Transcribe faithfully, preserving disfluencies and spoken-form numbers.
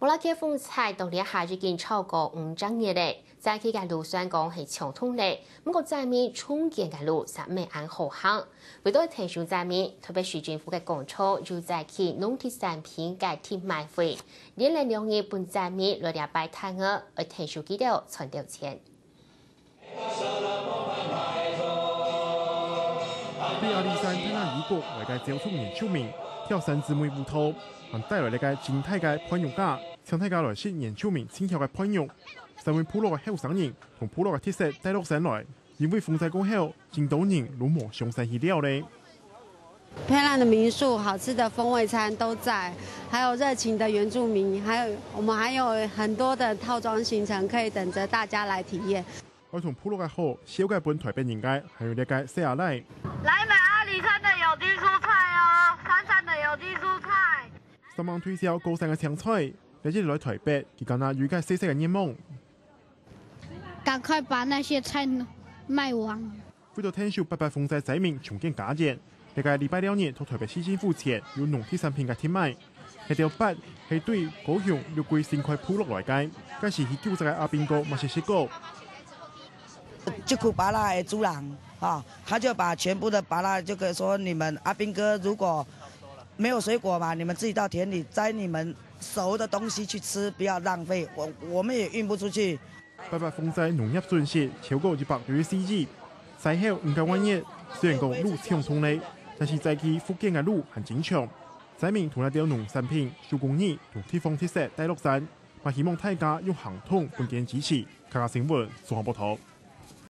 布拉克風災到這下已經超過五隻月了，災區个路雖然講係暢通了，毋過災民重建个路煞毋係恁好行。為著𢯭手災民，臺北市政府个公所有在地農特產品个特賣會，連連兩日分災民來這擺攤位，愛𢯭手佢兜賺著錢。 對阿里山太平漁港來个醮族原住民，跳山姊妹舞蹈，還帶來這个真大个番肉架，請大家來食原住民盡巧个番肉。三位部落个後生人同部落个特色帶落山來，因為風災過後，真多人都無上山去尞了。 漂亮的民宿、好吃的风味餐都在，还有热情的原住民，还有我们还有很多的套装行程可以等着大家来体验。愛同部落个好，紹介分臺北人个，還有這个細阿倈。來買阿里山的有機蔬菜哦，山上的有機蔬菜。三芒推銷高山个青菜，這日來臺北，佢敢若有一个細細个願望。趕快把那些菜賣完。 為著𢯭手八八風災災民重建家園，這个禮拜六日到臺北市政府前有農特產品个特賣，這兜粄係對高雄六龜新開部落來个，該時去救災个阿兵哥嘛識食過。就苦巴拉的猪郎啊，他就把全部的巴拉就可以说，你们阿兵哥如果没有水果嘛，你们自己到田里摘你们熟的东西去吃，不要浪费。我我们也运不出去。 八八風災農業損失超過一百六十四億，災後五個半月，雖然講路暢通了，但是災區復建个路還真長。災民同這兜農產品、手工藝同地方特色帶落山，嘛希望大家用行動分佢支持。客家新聞，綜合報導。